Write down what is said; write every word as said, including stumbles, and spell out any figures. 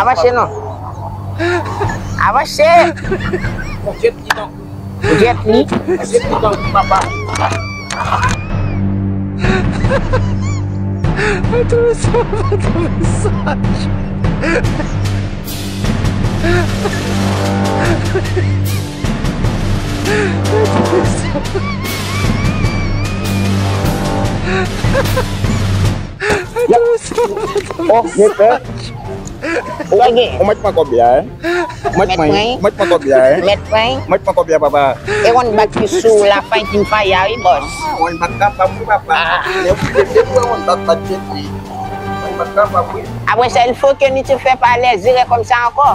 Avanse non. Avanse. Jet li. Jet li. Oh, mwen pè. Ou mèt pran kòb la, eh. Mèt pran, mèt pran kòb la, eh. Mèt pran. Mèt pran kòb la, papa. E wonn bak ki sou la fay ki m faya, wi, bòs. Wonn bak kapab, wi, papa. Lè ou file de fwa, wonn bak bat jet li. Wonn bak kapab, wi. Apre sa, il faut que nou te fè pa lèzire kòmsa ankò.